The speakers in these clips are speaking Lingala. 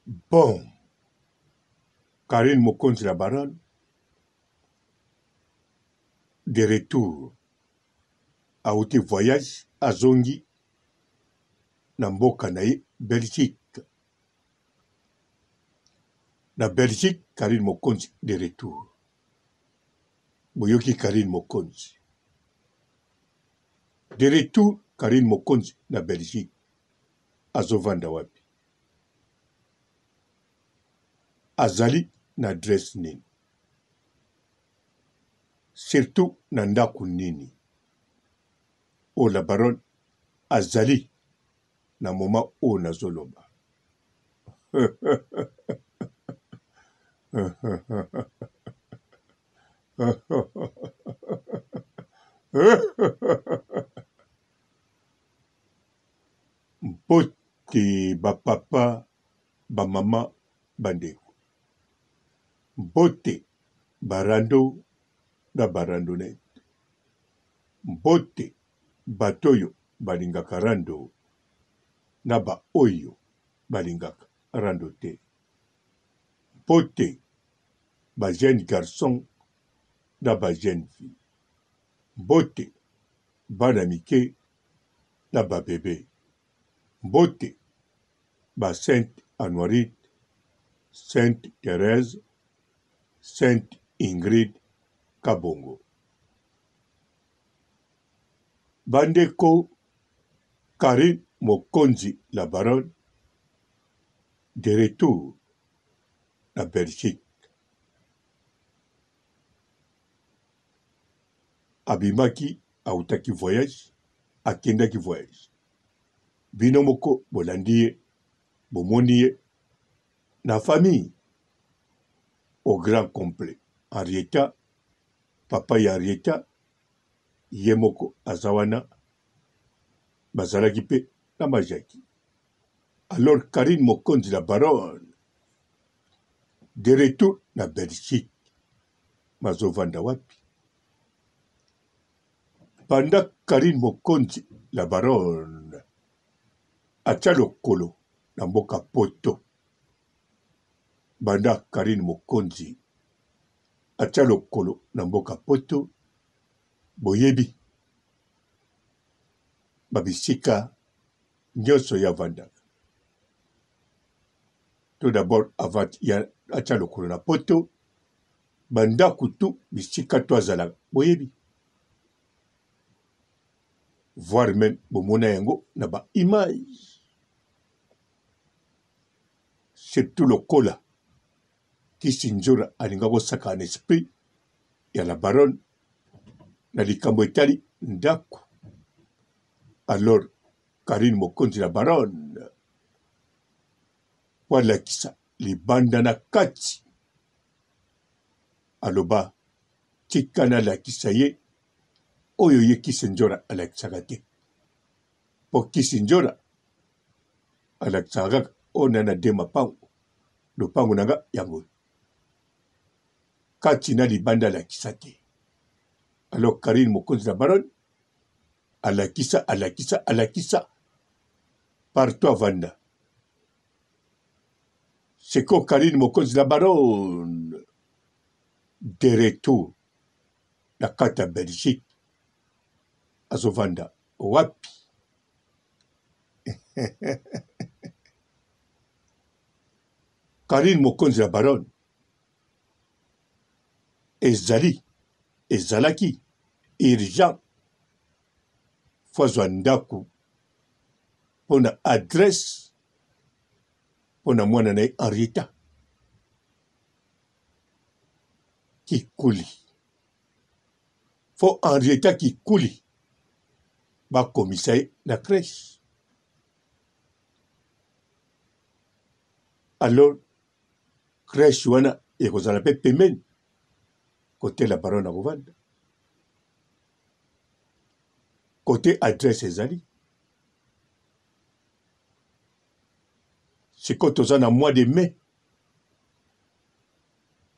Bon Carine mokonzi la baronne de retour awuti voyage azongi na mboka na ye Belgique. Na Belgique Carine mokonzi de retour. Boyoki Carine mokonzi de retour Carine mokonzi na Belgique azovanda wapi? Azali na adresse nini? Surtout na ndaku nini? Oyo la baronne azali na moment oyo nazo loba. Mbote ba papa, ba mama, ba ndeko. Mbote ba rando na ba randonnette. Mbote bato oyo balingaka rando na ba oyo balingaka rando te. Mbote ba jeunes garçons na ba jeunes filles. Mbote bana mike na ba bebe. Mbote ba Sainte Anuarite, Sainte Therèse, Sainte Ingrid Kabongo. Ba ndeko Carine Mokonzi la baronne de retour na Belgique. Abimaki awutaki voyage akendaki voyage bino moko bolandi ye bomoni ye na famille au grand complet Henrietta papa ya Henrietta ye moko aza wana bazalaki pe na ma Jackie alors Carine Mokonzi la baronne de retour na Belgique bazovanda wapi banda Carine Mokonzi la baronne atia lokolo na mboka poto banda Carine Mokonzi atia lokolo na mboka poto boyebi ba bisika nyonso ye avandaka tout d'abord avant ya atia lokolo na poto ba ndaku tout bisika to azalaka boyebi voir meme bomona yango na ba image surtout lokola kisi nzora alinga kosaka na esprit ya la baronne na likambo etali ndako alors Carine mokonzi la baronne po alakisa libanda na kati aloba tika nalakisa ye oyo ye kisi-ndjora alakisaka te po kisi-ndjora alakisaka kaka oyo na na de mapango lopango na nga yango kati na libanda alakisa te alors Carine mokonzi na baronne alakisa alakisa alakisa partout avanda sikoyo Carine mokonzi na baronne de retour na kati ya Belgique azovanda wapi? Carine mokonzi ya baronne ezali ezalaki urgent fo azwa ndako mpo na adresse mpo na mwana na ye Henrietta Kikuli. Fo Henrietta Kikuli bakomisa ye na crèche. Alors crèche wana ekozala mpe pembeni kote la baronne akovanda kote adresse ezali sikoyo toza na mois de mai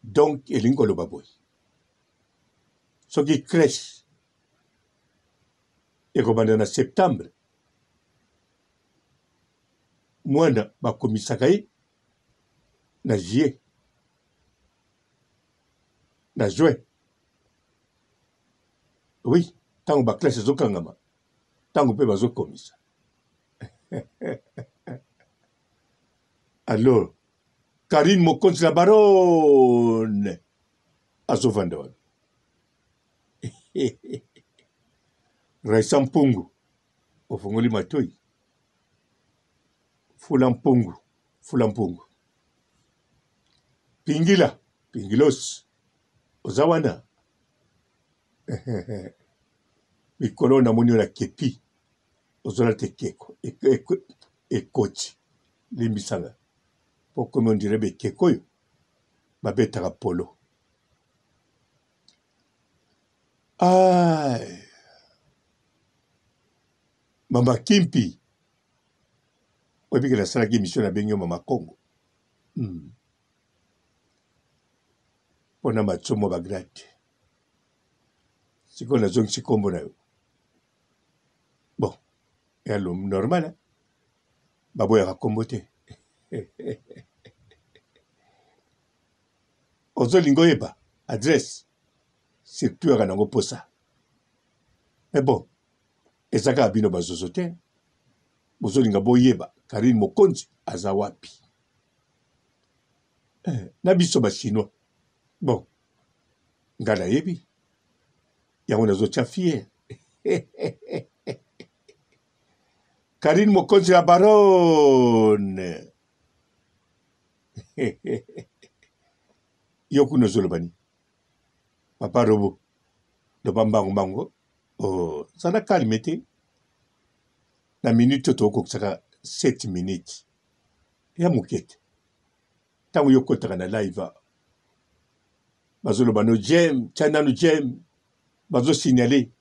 donc elingi koloba boye soki crèche ekobanda na septembre mwana bakomisaka ye. Na juillet? Na juin? Oui, ntango ba classe ezokangama, ntango mpe bazokomisa. Alors, Carine Mokonzi la baronne azovanda wapi? Raissa Mpungu ofongoli matoi fula mpungu fula mpungu pingila pingilos oza wana mikolo namoni yo na kepi ozolata ekeko ekoti limbisanga po okomi ondire bekeko oyo babetaka polo Ay. Mama Kimpi oyebi ke nasalaki emission nabengi yo Mama Kongo mpo na matsomo ba grade sikoyo nazongisi nkombo na yo bon ya normal hein? Baboyaka nkombo te. Ozolinga oyeba adresse surtout yaka nango posa mais bon eza kaka bino bazozo te bozolinga boyeba Carine Mokonzi aza wapi eh, na biso ba chinois bon nga nayebi yango nazotia fier. Carine Mokonzi la baronne yo kuna ozoloba nini papa robo loba mbangu mbangu oh, zala calme te na minute oyo tokokisaka 7 minutes ya moke te ntango yo okotaka na live bazoloba no jem tya nanu jem bazosignale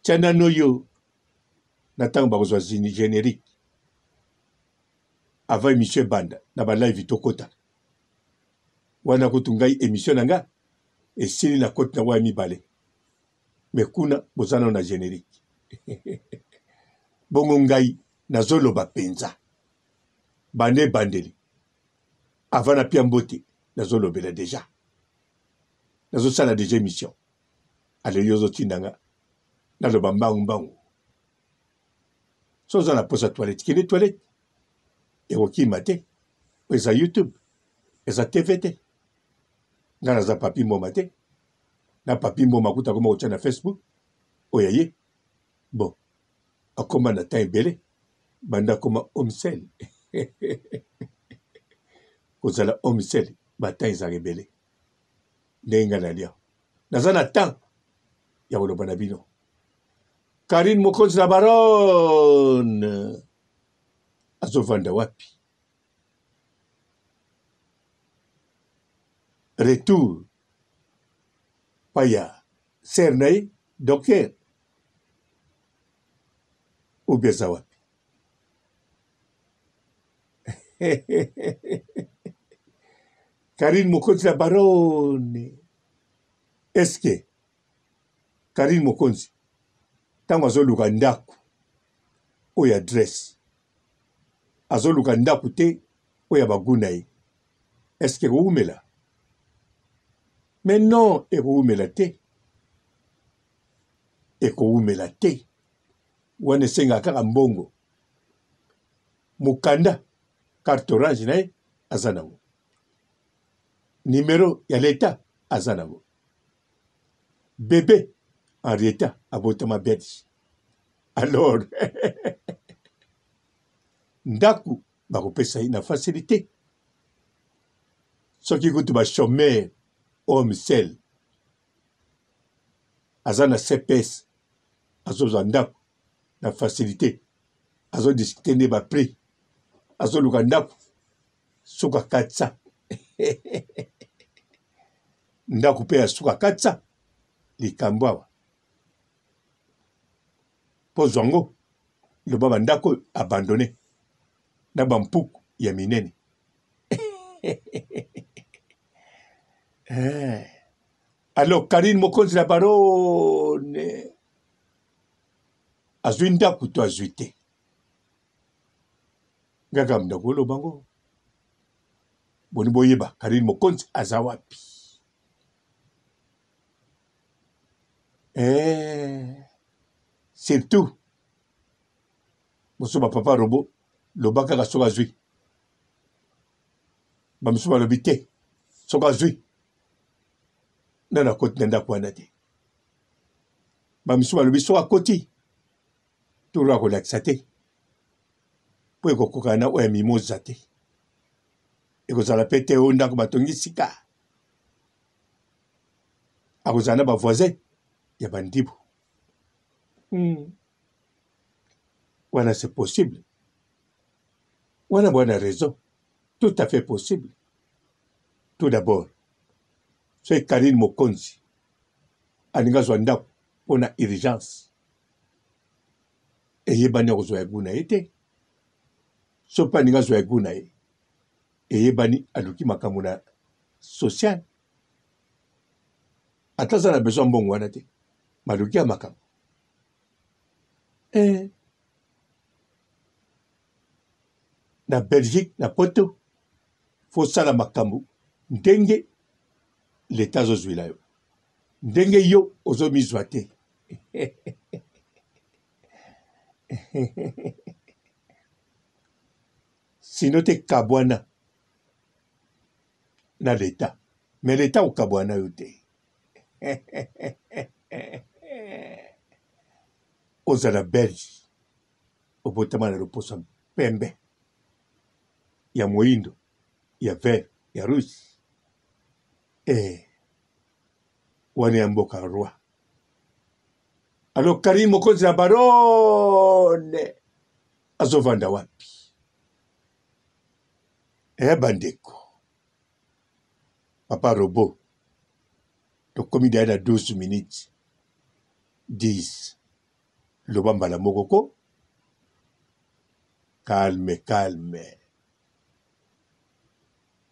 tya nanu oyo na ntango bakozwa generique avant emission ebanda na ba live tokotaka wana kutu ngai emission na nga esili na koti na waya mibale me kuna boza nano na generique bongo ngai nazoloba mpenza banda ebandeli avant na pia mbote nazolobela deja nazosala deja emission ale yo ozotinda nga naloba mbangu mbangu So oza na posa toilette kende toilette ekokima te eza youtube eza tv te nga naza papi mboma te na papi mboma kuta akoma kotya na facebook oyo ye bon akoma na temps ebele banda akoma homsel kozala homsel ba temps ezalaka ebele ndenge nga nalia naza na temps ya koloba na bino Carine Mokonzi la baronne azovanda wapi? Retour paya sœur na ye docteur ou bien aza wapi? Carine Mokonzi la baronne est-ce que Carine Mokonzi tango azoluka ndaku oyo adresse azoluka ndaku te oyo ya ba gout na ye est ce que ekowumela? Mais non ekowumela te ekowumela te wana esengaka kaka mbongo mukanda carte orange na ye aza nango numero ya l'etat aza nango Bebe Henrietta abotama belge alors ndaku bakopesa ye na facilite soki kutu ba chomeur homme seul aza na CPS azozwa ndaku na facilite azo discute nde ba prix azoluka ndaku suka 400 ndako mpe ya suka 400 likambo awa mpo zwa yango loba bandako oyo abandone na bampuku ya minene eh. Alors Karine Mokonzi la baronne azwi ndako to azwi te ngaka ndako oloba ngo. Boni boyeba Carine Mokonzi aza wapi? Eh, surtout mosusu ba papa robo loba kaka soki azwi bamosusu balobi te soki azwi nano akoti na ndako wana te bamosusu balobi soki akoti tolo akolakisa te mpo ekokokana na oyo ya mimoza te ekozala mpe te oyo ndako batongi sika akozala na bavoisin ya bandibu hmm. wana c'est possible wana bwana raison tout à fait possible tout d'abord soki karine mokonzi alingi azwa ndako mpo na urgence eyebani akozwa ya gu na ye te soki mpe alingi azwa ya gu na ye eyebani aluki makambo na social ata aza na besoin mbongo wana te maluki ya makambo eh. Na Belgique na poto fosala makambo ndenge leta azozwila yo ndenge yo ozomizwa te sino te kabwana na leta me leta okabwana yo te ozala belge obotama na loposo ya pembe ya moindo ya vert ya rouge eh, wana ya mboka roi alors karine mokonzi na barone azovanda wapi eh bandeko papa robot tokomi deya na 12 minutes 10 Loba mbala moko ko. Calme, calme.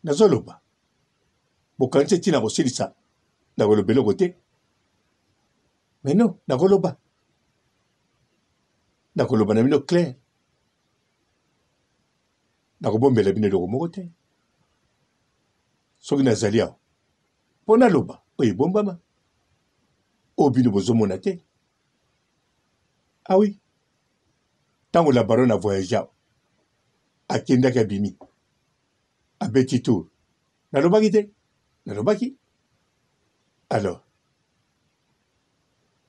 Nazoloba. Bokanisi eti nakosilisa nakoloba eloko te. Mais non, nakoloba. Nakoloba na bino clair. Nakobombela bino eloko moko te. Soki nazali awa mpo naloba oyo ebombama, oyo bino bozomona te. Ah oui. Tango la baronne a voyagea, akendaki abimi. Abeti tour. Nalobaki te. Nalobaki. Alors,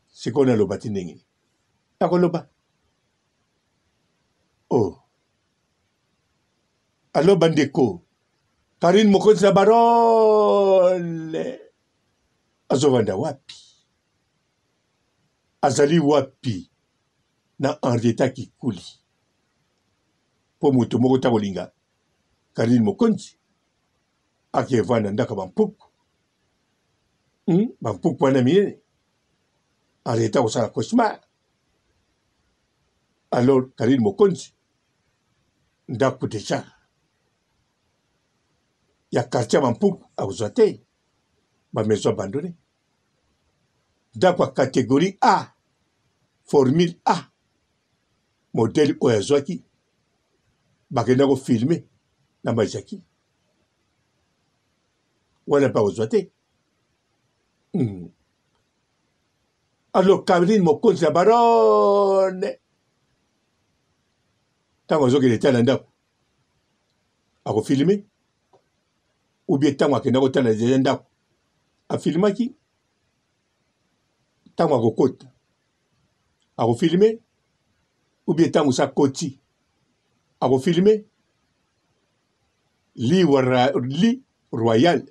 sikoyo naloba ti ndenge nini? Nakoloba. Oh. Alors bandeko, Karine Mokonzi la baronne azovanda wapi? Azali wapi na Henrietta Kikuli? Po moto moko ta kolinga Carine Mokonzi ake vanda ndako ya ba mpuku. Hmm, ba mpuku wana minene. Henrietta kosala cauchemar. Alors Carine Mokonzi ndako deja ya quartier ya ba mpuku akozwa te ba maison abandonne. Ndako ya categorie A, formule A, modèle oyo azwaki bakenda ko filmer na Majaki wana mpe akozwa te. Alors Carine mokonzi ya baronne ntango azokende tala ndako akofilme ou bien ntango akenda kotala deja ndako afilmaki ntango akokota akofilme ou bien ntango sa koti akofilme li, li royal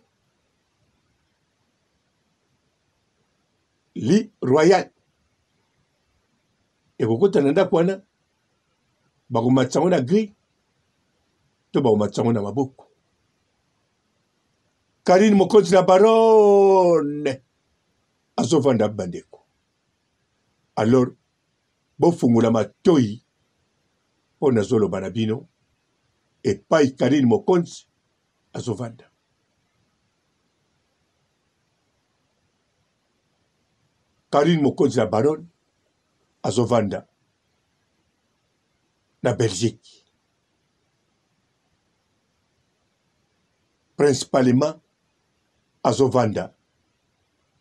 li royal ekokota na ndako wana bakomatisa yango na grille to bakomatisa yango na maboko Karine mokonzi la baronne azovanda bandeko alors bofungola matoi mpo nazoloba na bino epai Karine mokonzi azovanda Karine mokonzi la baronne azovanda na Belgique. Principalement azovanda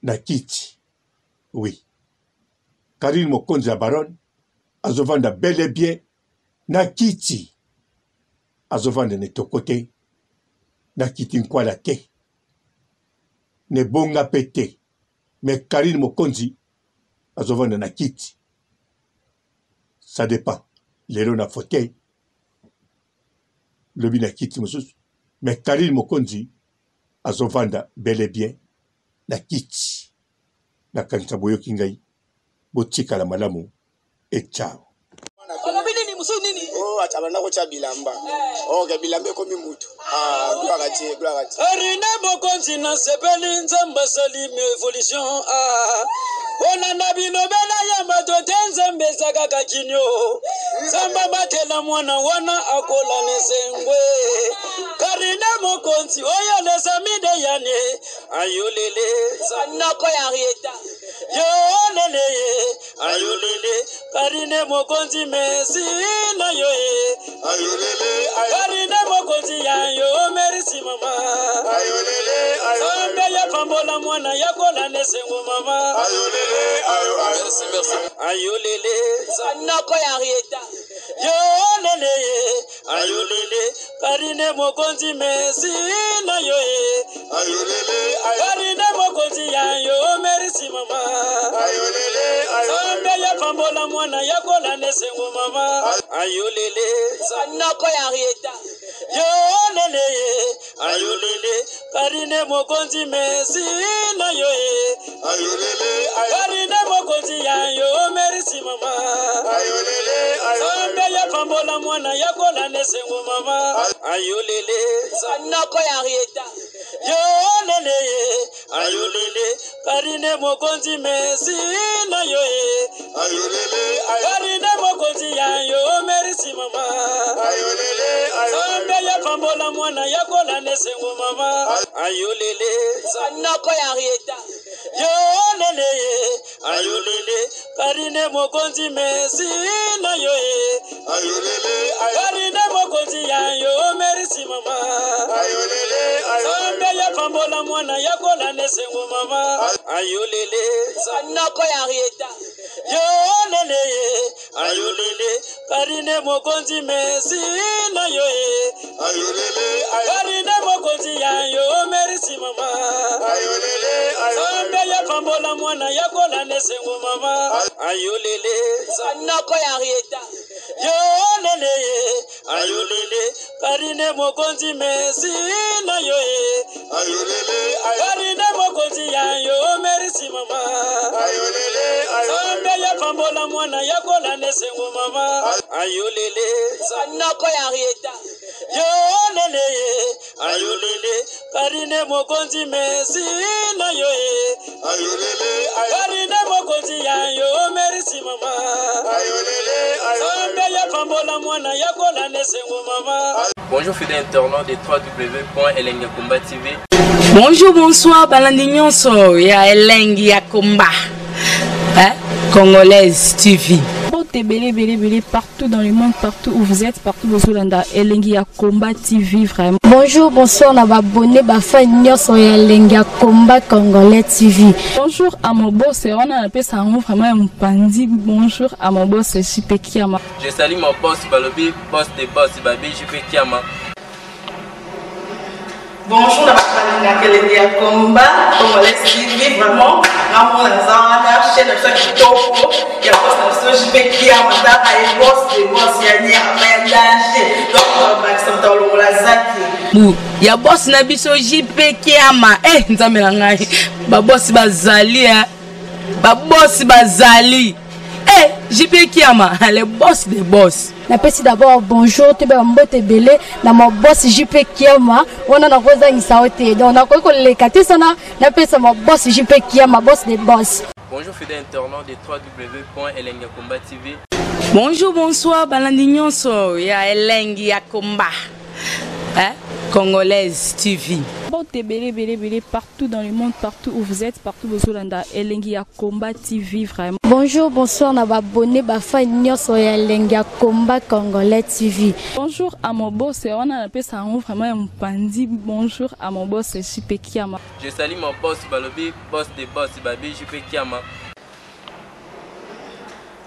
na kiti. Oui. Carine Mokonzi ya Baronne azovanda bel et bien na kiti. Azovanda na etoko te, na kiti nkwala te, na ebonga pe te. Mais Carine Mokonzi azovanda na kiti. Ça dépend. Lelo na fauteuil, lobi na kiti mosusu. Mais Carine Mokonzi azovanda bel et bien na kiti. Nakanisa boyoki ngai. Botikala malamu et ciao. Olobi nini mususu nini? Oh, acha banda kotia bilamba. Eh. Oh, ke bilamba ekomi mutu. Ah, gloire à Dieu, gloire à Dieu. Arine mokonzi na sepeli nzambe asali evolution ah. Kolanda bilobela ya bato te nzambe eza kaka kinio nzambe abatela mwana wana akola na esengwe karine mokonzi oyo lesami de yane ayolele noko ya Henrietta yolele ye ayolele karine mokonzi mesi na yo ye ayolele karine mokonzi ya yo merisi mama ayolele nzambe ya pambola mwana ya kola na esengo mama ayolele ayo merci merci ayolele noko ya Henrietta yolele ye ayolele karine mokonzi mesi na yo ye ayolele karine mokonzi ya yo merisi mama ayolele nzambe ya pambola mwana ya kola na esengo mama ayolele noko ya Henrietta yolele ye ayolele karine mokonzi mesi na yo ye ayolele karine mokonzi ya yo merisi mama ayolele nzambe ya pambola mwana ya kola na esengo mama ayolele noko ya Henrietta yolele ye ayolele karine mokonzi mesi na yo ye ayolele karine mokonzi ya yo merisi mama ayolele nzambe ya pambola mwana ya kola na esengo mama ayolele noko ya Henrietta yolele ye ayolele karine mokonzi mesi na yo ye ayolele karine mokonzi ya yo merisi mama ayolele nzambe ya pambola mwana ya kola na esengo mama ayolele noko ya Henrietta yolele ye ayolele karine mokonzi mesi na yo ye ayolele karine mokonzi ya yo merisi mama ayolele nzambe ya pambola mwana ya kola na esengo mama ayolele noko ya Henrietta yolele ye ayolele karine mokonzi mesi na yo ye ayolele karine mokonzi ya yo merisi mama ayolele nzambe ya pambola mwana ya kola na esengo mama ayolele noko ya Henrietta yolele ye ayolele karine mokonzi mesi na yo ye ayolele karine mokonzi ya yo merisi mama ayolele nzambe ya pambola mwana ya kola na esengo mama Bonjour fidèles internautes de www.elengakomba TV. Bonjour, bonsoir, balandi nyonso ya elengi ya komba. Hein? Congolaise TV. Mbote ebele ebele ebele partout dans le monde, partout où vous êtes, partout bozolanda elengi ya Combat TV vraiment. Bonjour, bonsoir na ba abonné ba fan nyonso ya elengi ya Combat Congolais TV. Bonjour à mon boss, wana napesa yango vraiment ya mopanzi. Bonjour à mon boss JP Kiama. Je salue mon boss Balobi, boss des boss Babi JP Kiama. Bonjour na bato balingaka elengi ya combat congolais TV vraiment ngamona naza wana chaîne na biso ya kitoko ya boss na biso JP Kiama tata ye boss de boss ya nyama ya danger donc bakisa moto alongola zaki Bu ya boss na biso JP Kiama eh nzambe na ngai ba boss bazali eh ba boss bazali eh JP Kiama le boss des boss. Napesi d'abord bonjour toyeba mbote ebele na ma boss JP Kiama wana nakozangisa yo te donc nakoki koleka te sana napesa ma boss JP Kiama boss des boss. Bonjour fidèles internautes de www.elengakomba TV. Bonjour, bonsoir, balandi nyonso ya elengi ya komba. Hein? Congolaise TV. Mbote ebele ebele ebele partout dans le monde, partout où vous êtes, partout bozolanda Elengi ya Combat TV vraiment. Bonjour, bonsoir na ba abonné ba fan nyonso ya Elengi ya Combat Congolais TV. Bonjour à mon boss, wana napesa yango vraiment ya mopanzi. Bonjour à mon boss JP Kiama. Je salue mon boss balobi boss de boss babi JP Kiama.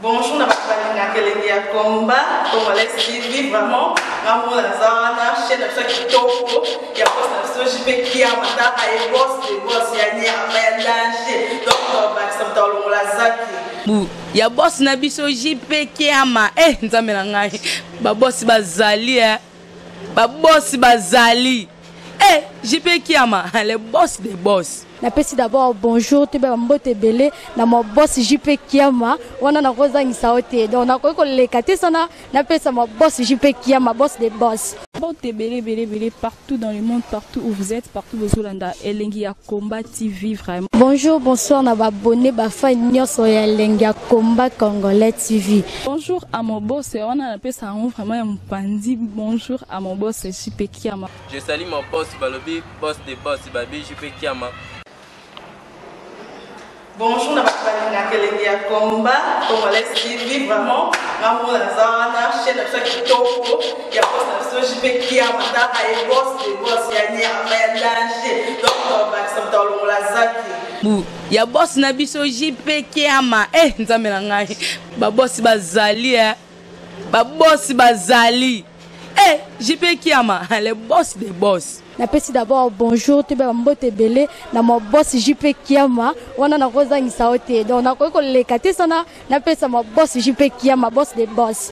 Bonjour na bato balingaka elengi ya combat congolais TV vraiment nga mona naza wana chaîne na biso ya kitoko ya boss na biso JP Kiama taka ye boss de boss ya nyama ya danger donc tobakisa moto alongola zaki bu ya boss na biso JP Kiama eh nzambe na ngai ba boss bazali eh ba boss bazali eh JP Kiama le boss des boss. Napesi d'abord bonjour toyeba ba mbote ebele na ma boss JP Kiama wana nakozangisa yo te donc nakoki koleka te sana napesa ma boss JP Kiama boss des boss. Mbote ebele ebele ebele partout dans le monde, partout où vous êtes, partout bozolanda Elengi ya Combat TV vraiment. Bonjour, bonsoir na ba abonné ba fan nyonso ya Elengi ya Combat Congolais TV. Bonjour à mon boss wana napesa yango vraiment ya mopanzi. Bonjour à mon boss JP Kiama. Je salue mon boss balobi boss de boss babi JP Kiama. Bonjour na bato balingaka elengi ya combat congolais TV vraiment nga mona naza wana chaîne na biso ya kitoko ya boss na biso JP Kiama taka ye boss de boss ya nyama ya danger donc tobakisa moto alongola zaki bu ya boss na biso JP Kiama eh nzambe na ngai ba boss bazali eh ba boss bazali eh JP Kiama le boss des boss. Napesi d'abord bonjour toyeba ba mbote ebele na ma boss JP Kiama wana nakozangisa yo te donc nakoki koleka te sana napesa ma boss JP Kiama boss des boss.